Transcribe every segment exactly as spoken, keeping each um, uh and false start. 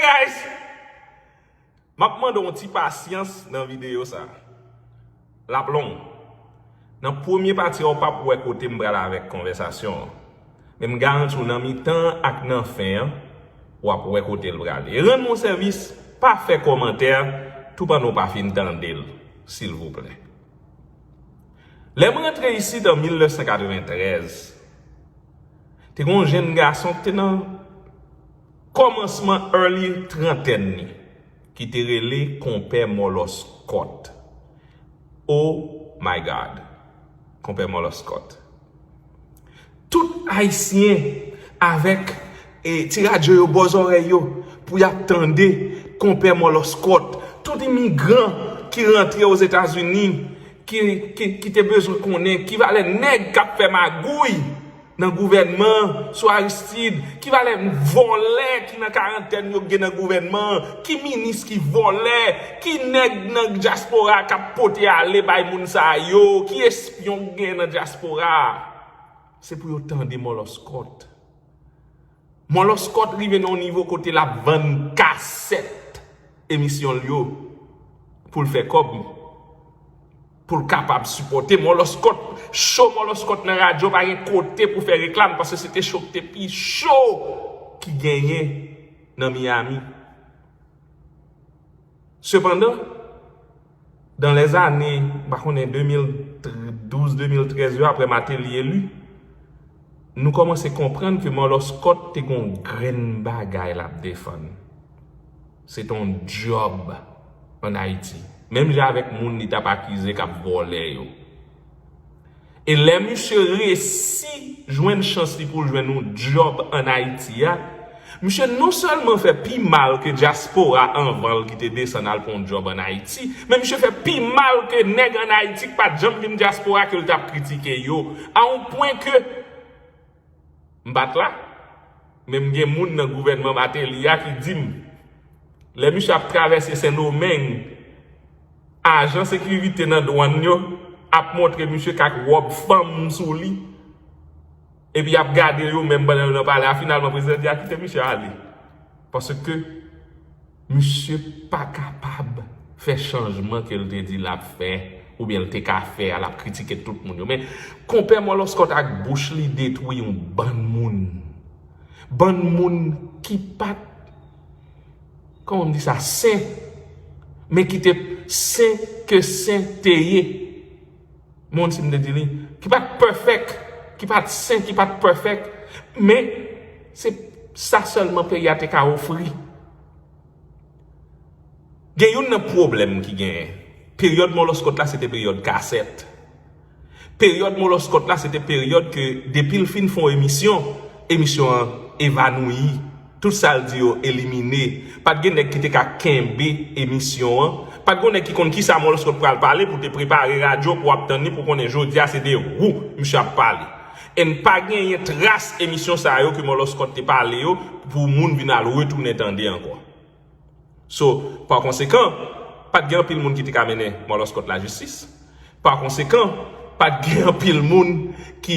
Guys, m ap mande yon ti pasyans nan videyo sa. L ap long. Nan premye pati a, w p ap wè kote m pral avèk konvèsasyon an. Men m garanti w nan mitan an ak nan fen an, w ap wè kote l prale. E rann mwen sèvis, pa fè kòmantè, tou pandan w pa fin tande l, silvouplè. Lè m rantre isit an mil nèf san katreventrèz, te gen yon jenn gason ki te nan kòmansman early trantèn li, ki te rele Konpè Mòlòskòt. Oh my God! Konpè Mòlòskòt. Tout Ayisyen avèk e, ti radyo yo bò zòrèy yo pou y ap tande Konpè Mòlòskòt. Tout imigran ki rantre Ozetazini, ki, ki, ki te bezwen konnen ki valè nèg k ap fè magouy nan gouvènman sou Aristide, ki valè vòlè ki nan karantèn yo gen nan gouvènman, ki minis ki vòlè, ki nèg nan dyaspora k ap pote ale bay moun sa yo, ki espyon gen nan dyaspora. Se pou yo tande Mòlòskòt. Mòlòskòt rive nan yon nivo kote l ap vann kasèt emisyon l yo pou l fè kòb, pou l kapab sipòte Mòlòskòt. Cho Mòlòskòt nan radyo pa gen kote pou fè reklam, paske se te cho ki te pi cho ki genyen nan Miami. Sepandan, dans les années, m pa konnen de mil douz, de mil trèz yo, apre Martelly eli, nou kòmanse konprann ke Mòlòskòt te gen yon grenn bagay l ap defann. Se te yon djòb ann Ayiti. Menm jan avèk moun li t ap akize k ap vòlè yo. E lè misye resi jwenn chans li pou l jwenn yon djòb ann Ayiti a, misye non sèlman fè pi mal ke dyaspora anvan l ki te desann al pran yon djòb ann Ayiti, men misye fè pi mal ke nèg ann Ayiti ki pa t janm vin dyaspora ke l t ap kritike yo. A yon pwen ke, m pa t la, men m gen moun nan gouvènman Martelly a ki di m, lè misye ap travèse Sendomeng, ajan sekirite nan dwàn yo ap montre misye k ak wòb fanm sou li, epi y ap gade yo menm pandan yo nan palè a. Finalman, prezidan di a kite misye ale. Paske misye pa kapab fè chanjman ke l te di l ap fè, oubyen l te ka fè a, l ap kritike tout moun yo. Men, konpè Mòlòskòt ak bouch li detwi yon bann moun. Bann moun ki pa t, kòman m di sa, sen, men ki te sen ke sen te ye. Moun si m te di li, ki pa t pèfèk, ki pa t sen, ki pa t pèfèk, men se sa sèlman peyi a te ka ofri. Gen youn nan pwoblèm ki genyen. Peryòd Mòlòskòt la, se te peryòd kasèt. Peryòd Mòlòskòt la, se te peryòd ke depi l fin fè yon emisyon, emisyon an evanouyi. Tout sa l di yo elimine. Pa t gen nèg ki te ka kenbe emisyon an. Pa t gen nèg ki konn kisa Mòlòskòt pral pale pou te prepare radyo pou w ap tann li pou konnen jodi a se de ou misye ap pale. And pa genyen tras emisyon sa yo ke Mòlòskòt te pale yo pou moun vin al retounen tande ankò. So, pa konsekan, pa t gen anpil moun ki te ka mennen Mòlòskòt lajistis. Pa konsekan, pa t gen anpil moun ki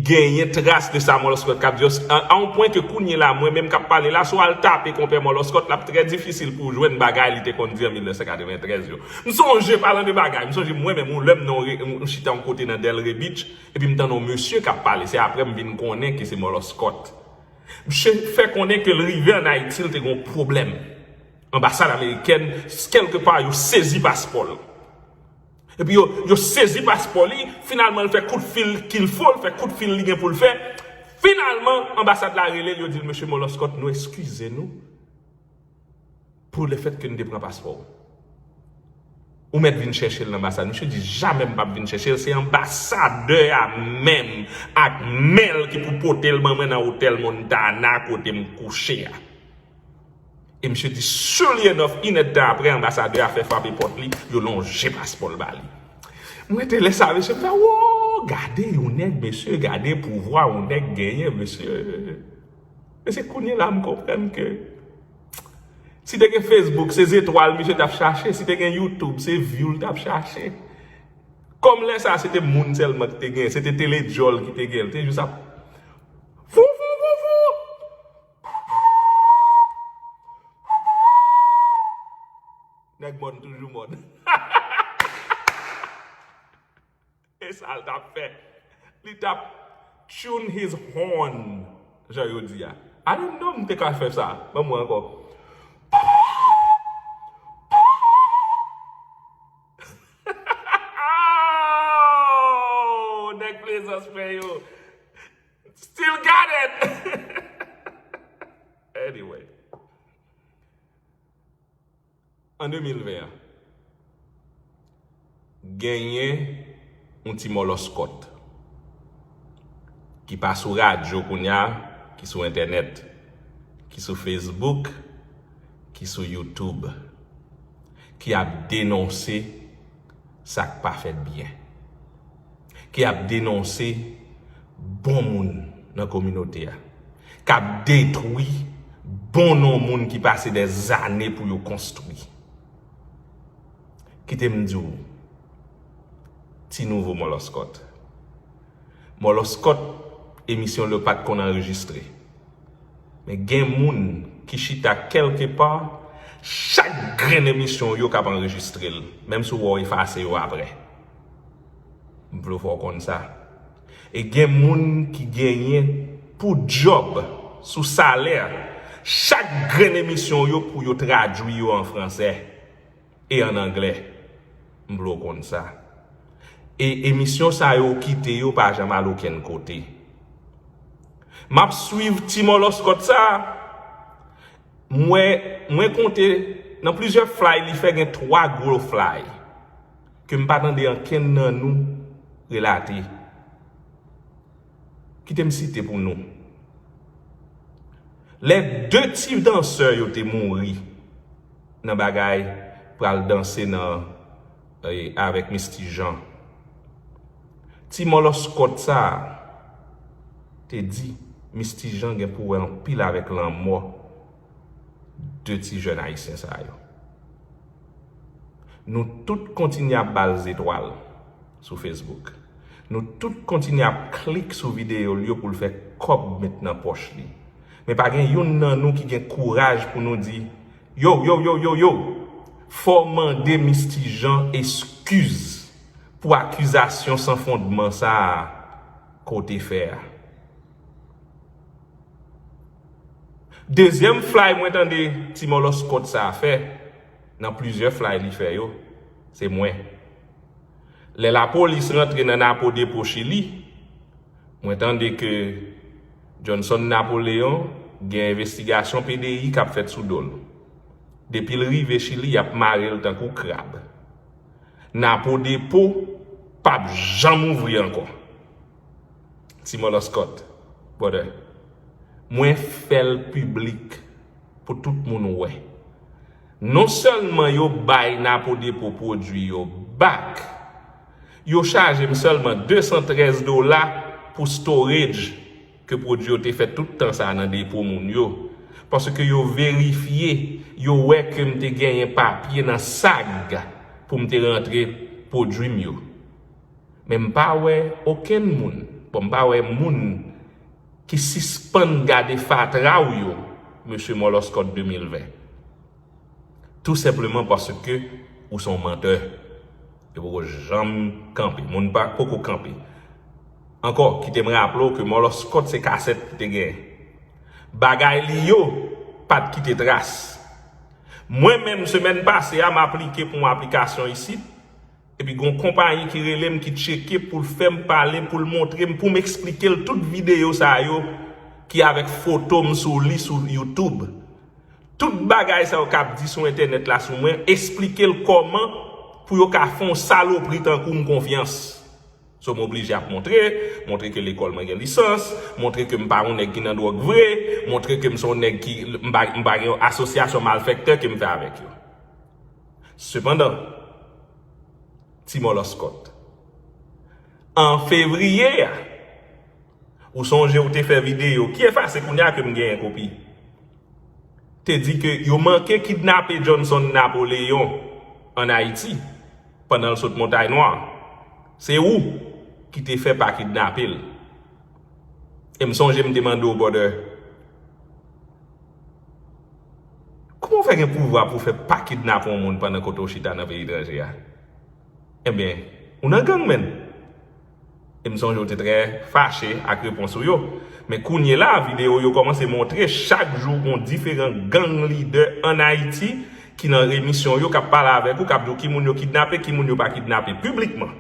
genyen tras de sa Mòlòskòt k ap di yo. A, a yon pwen ke kounye la, mwen menm k ap pale la, si w al tape konpè Mòlòskòt, l ap trè difisil pou w jwenn bagay li te konn di an mil nèf san katreventrèz yo. M sonje, palan de bagay, m sonje mwen menm, yon lè m nan yon re-, m chita yon kote nan Delray Beach, epi m tande yon mesye k ap pale. Se apre m vin konnen ke se Mòlòskòt. Misye fè konnen ke l rive ann Ayiti, l te gen yon pwoblèm. Anbasad amerikèn, kèlkepa, yo sezi paspò l. Epi yo, yo sezi paspò li, finalman, l fè kout fil qu'il faut, l fè kout fil li gen pou l fè. Finalman, anbasad la rele l, yo di l, mesye Mòlòskòt, nou eskize nou pou lefèt ke n te pran paspò w. Ou mèt vin chèche l nan anbasad. Misye di, jamè m p ap vin chèche l. Se anbasadè a menm ak men l ki pou pote l ban mwen nan otèl Montana kote m kouche a. E misye di, surely enough, inèdtan apre, anbasadè a fè frape pòt li, yo lonje paspò l ba li. Mwen te lè sa, mesye, m fè, wo, gade yon nèg, mesye, gade pouvwa yon nèg genyen, mesye. E se kounye la m konprann ke si te gen Facebook, se zetwal misye t ap chache. Si te gen YouTube, se view l t ap chache. Kòm lè sa a, se te moun sèlman ki te gen, se te tele djòl ki te gen. L te jis ap fou, fou, fou, fou. Nèg mòn toujou mòn. E sa l t ap fè. Li t ap tune his horn, jan yo di a. I didn't know m te ka fè sa. Ban mwen ankò. Oh, nèg Plezans, frè yo. Still got it. Anyway. An de mil ven an, genyen yon ti mòlòskòt ki pa sou radyo kounye a, ki sou entènèt, ki sou Facebook, ki sou YouTube, ki ap denonse sa k pa fèt byen, ki ap denonse bon moun nan kominote a, k ap detwi bon non moun ki pase dèzane pou yo konstwi. Kite m di w, ti nouvo Mòlòskòt. Mòlòskòt, emisyon l yo pa t konn anrejistre. Men gen moun ki chita kèlke pa, chak grenn emisyon yo k ap anrejistre l, menm si w wè w efase yo apre. M vle fè w konn sa. E gen moun ki genyen pou djòb, sou salè, chak grenn emisyon yo pou yo tradui yo an fransè e ann anglè. M vle w konn sa. E emisyon sa yo w kite yo pa janm al okenn kote. M ap swiv ti mòlòskòt sa a. M wè, mwen konte nan plizyè fly li fè, gen twa gwo fly ke m pa tande ankenn nan nou relate. Kite m site pou nou. Lè de ti dansè yo te mouri nan bagay pral danse nan, eh, avèk Misty Jean, ti mòlòskòt sa a te di Misty Jean gen pou wè anpil avèk lanmò de ti jèn ayisyen sa yo. Nou tout kontinye ap ba l zetwal sou Facebook. Nou tout kontinye ap klik sou videyo l yo pou l fè kòb met nan pòch li. Men pa gen youn nan nou ki gen kouraj pou nou di, yo, yo, yo, yo, yo, fò w mande Misty Jean eskiz pou akizasyon san fondman sa a ke w te fè a. Dezyèm fly mwen tande ti mòlòskòt sa a fè, nan plizyè fly li fè yo, se mwen. Lè lapolis rantre nan Napo Depo Chili, mwen tande ke Johnson Napoléon gen envestigasyon P D I k ap fèt sou do l. Depi l rive Chili, y ap mare l tankou krab. Napo Depo p ap janm ouvri ankò. Ti mòlòskòt, brother, mwen fè l piblik pou tout moun wè. Non sèlman yo bay Napo Depo pwodui yo back, yo chaje m sèlman de san trèz dola pou storage ke pwodui yo te fè tout tan sa a nan depo moun yo. Paske yo verifye, yo wè ke m te genyen papye nan sag pou m te rantre pwodui m yo. Men m pa wè okenn moun, bon, m pa wè moun ki sispann gade fatra w yo, mesye Mòlòskòt de mil ven. Tou senpleman paske ou se yon mantè. Yo poko janm kanpe. Moun pa poko kanpe. Ankò, kite m raple w ke Mòlòskòt se kasèt li te genyen. Bagay li yo pa t kite tras. Mwen menm, semèn pase a, m aplike pou yon aplikasyon isit. Epi gon konpayi ki rele m, ki tcheke pou l fè m pale, pou l montre m, pou m eksplike l tout videyo sa yo ki avèk foto m sou li sou YouTube. Tout bagay sa yo k ap di sou entènèt la sou mwen, eksplike l kòman pou yo ka fè yon salopri tankou m konfyans. So m oblije ap montre, montre ke lekòl mwen gen lisans, montre ke m pa yon nèg ki nan dwòg vre, montre ke m se yon nèg ki, m pa, m pa gen yon asosyasyon malfèktè ke m fè avèk yo. Sepandan, Ti Mòlòskòt. An fevriye a, ou sonje ou te fè videyo ki efase kounye a ke m genyen kopi. Te di ke yo manke kidnape Johnson Napoléon ann Ayiti pandan l sot Montay Nwa. Se ou ki te fè pa kidnape l. E m sonje m te mande w, brother, Ou fè gen pouvwa pou fè pa kidnape yon moun pandan kote w chita nan peyi etranje a? Ebyen, ou nan gang, menn. E m sonje w te trè fache ak repons ou yo. Men kounye la, videyo yo kòmanse montre chak jou gon diferan gang lidè ann Ayiti ki nan emisyon yo, k ap pale avèk ou, k ap di w ki moun yo kidnape, ki moun yo pa kidnape, piblikman.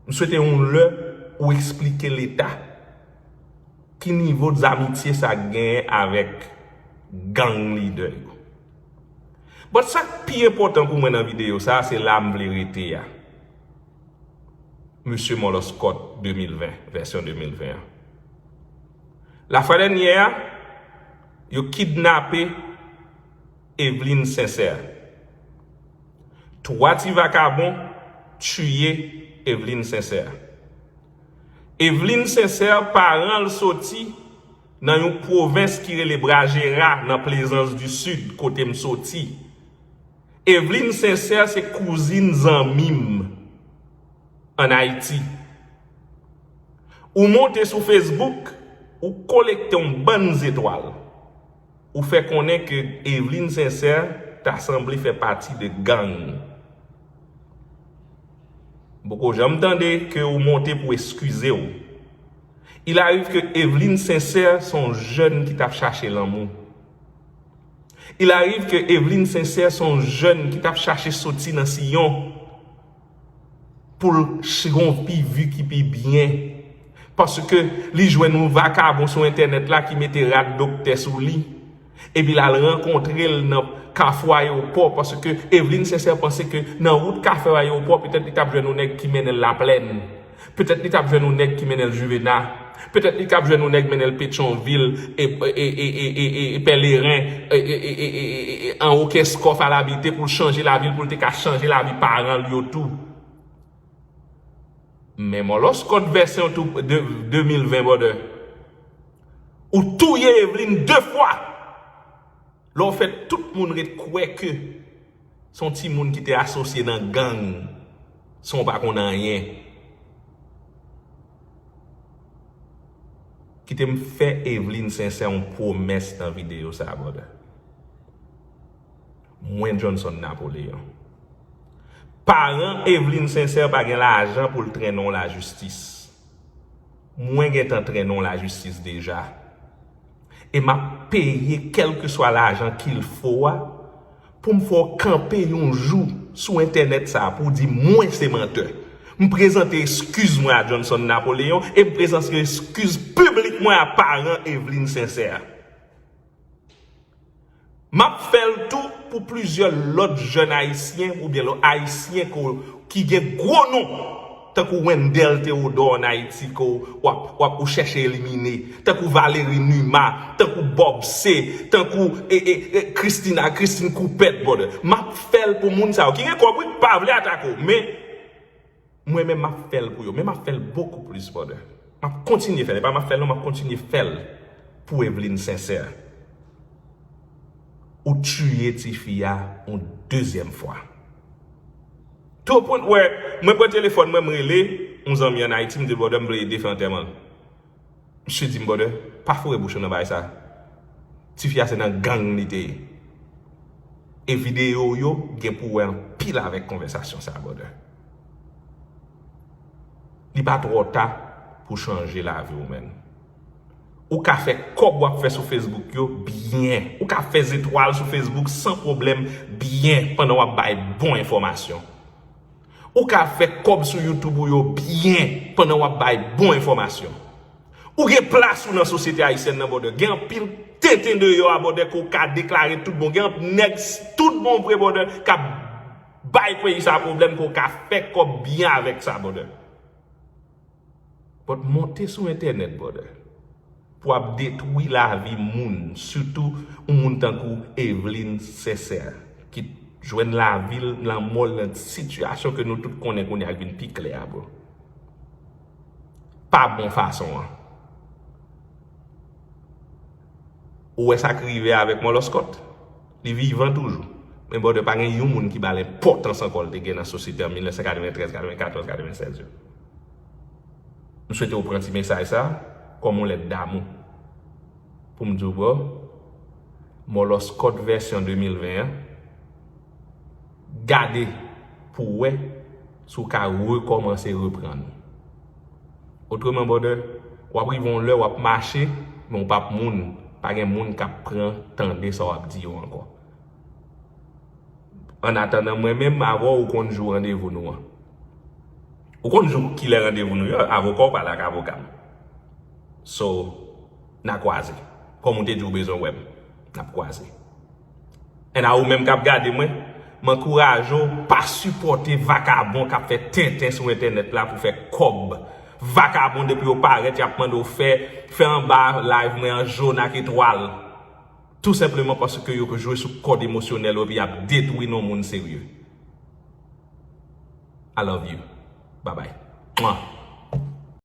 M swete yon lè ou eksplike Leta ki nivo zamitye sa genyen avèk gang lidè yo. But sa k pi enpòtan pou mwen nan videyo sa a, se la m vle rete a. Mesye Mòlòskòt de mil ven, vèsyon de mil ven an. Lafwa dènyè a, yo kidnape Eveline Sincère. Twa ti vakabon tiye Eveline Sincère. Eveline Sincère, paran l soti nan yon pwovens ki rele Brajera, nan Plaisance du Sud, kote m soti. Eveline Sincère se kouzin zanmi m ann Ayiti. Ou monte sou Facebook, ou kolekte yon bann zetwal. Ou fè konnen ke Eveline Sincère ta sanble fè pati de gang. M poko janm tande ke ou monte pou eskize w. Il arrive que Eveline Sincère se yon jèn ki t ap chache lanmou. Il arrive que Eveline Sincère se yon jèn ki t ap chache soti nan siyon pou l ch- gon pi vi ki pi byen. Paske li jwenn yon vakabon sou entènèt la ki mete rad doktè sou li. Epi l al rankontre l nan kafou ayewopò, paske Eveline Sincère panse ke nan wout kafou ayewopò, petèt li t ap jwenn yon nèg ki mennen l Laplèn. Petèt li t ap jwenn yon nèg ki mennen l Juvena. Petèt li t ap jwenn yon nèg mennen l Petyonvil, e, e, Pèleren, e, e, e, e, e, e, anwo Kèskòf al abite pou l chanje lavi l, pou l te ka chanje lavi paran l yo tou. Men Mòlòskòt vèsyon tou de, de mil ven, brother. Ou touye Eveline de fwa. Lè w fè tout moun ret kwè ke se yon timoun ki te asosye nan gang, san w pa konn anyen. Kite m fè Eveline Sincère yon pwomès nan videyo sa a, brother. Mwen, Johnson Napoléon. Paran Eveline Sincère pa gen lajan pou l trennen w lajistis. Mwen gentan trennen w lajistis deja. E m ap peye kèlkeswa lajan qu'il faut a pou m fè w kanpe yon jou sou entènèt sa a pou w di mwen se mantè. M prezante eskiz mwen a Johnson Napoléon e m prezante eskiz piblik mwen a paran Eveline Sincère. M ap fè l tou pou plizyè lòt jèn ayisyen oubyen lòt ayisyen ko, ki gen gwo non, tankou Wendell Theodore ann Ayiti, ke w ap, w ap, ou chèche elimine, tankou Valéry Numa, tankou Bob C, tankou, e, e, e, Christina, Christine Coupet, brother. M ap fè l pou moun sa yo ki gen kòb, wi, pa vle atake w, men mwen menm, m ap fè l pou yo, men m ap fè l bokou plis, brother. M ap kontinye fè l, e pa m ap fè l non, m ap kontinye fè l pou Eveline Sincère. Ou tiye tifi a yon dezyèm fwa. To a point where mwen pran telefòn mwen, m rele yon zanmi ann Ayiti, m di l, brother, m vle ede fè antèman l. Misye di m, brother, pa foure bouch ou nan bagay sa. Tifi a se nan gang li te ye. E videyo yo gen pou wè anpil avèk konvèsasyon sa, brother. Li pa twò ta pou chanje lavi w, menn. Ou ka fè kòb w ap fè sou Facebook yo byen. Ou ka fè zetwal sou Facebook san pwoblèm byen pandan w ap bay bon enfòmasyon. Ou ka fè kòb sou YouTube ou yo byen pandan w ap bay bon enfòmasyon. Ou gen plas ou nan sosyete ayisyèn nan, brother. Gen anpil tenten deyò a, brother, ke w ka deklare tout bon. Gen anpil nèg tout bon vre, brother, k ap bay peyi sa a pwoblèm, ke w ka fè kòb byen avèk sa, brother. But monte sou entènèt, brother, pou ap detwi lavi moun, sitou yon moun tankou Eveline Sincère, ki jwenn lavi l, lanmò l nan sitiyasyon ke nou tout konnen kounye a k vin pi klè a, bro. Pa bon fason an. Ou wè sa k rive avèk Mòlòskòt? Li vivan toujou. Men, brother, pa gen yon moun ki ba l enpòtans ankò l te gen nan sosyete an mil nèf san katreventrèz, katrevenkatòz, katrevennsèz yo. M swete w pran ti mesaj sa kòm yon lèt damou. Pou m di w, bro, Mòlòskòt vèsyon de mil ven an, gade pou w wè si w ka rekòmanse reprann ou. Otreman, brother, w ap rive yon lè, w ap mache, men w p ap moun, pa gen moun k ap pran tande sa w ap di yo ankò. Annatandan, mwen menm, avè w, ou konn jou randevou nou an. Ou konn jou kilè randevou nou yo, avoka w pale ak avoka m. So, n a kwaze. Kòm ou te di w bezwen wè m, n ap kwaze. And a ou menm k ap gade mwen, m ankouraje w, pa sipòte vakabon k ap fè tenten sou entènèt la pou fè kòb. Vakabon, depi yo parèt, y ap mande w fè, fè anba live mwen an jòn ak etwal. Tou senpleman paske yo jwe sou kòd emosyonèl ou epi y ap detwi non moun serye. I love you. Bye bye. Mwa.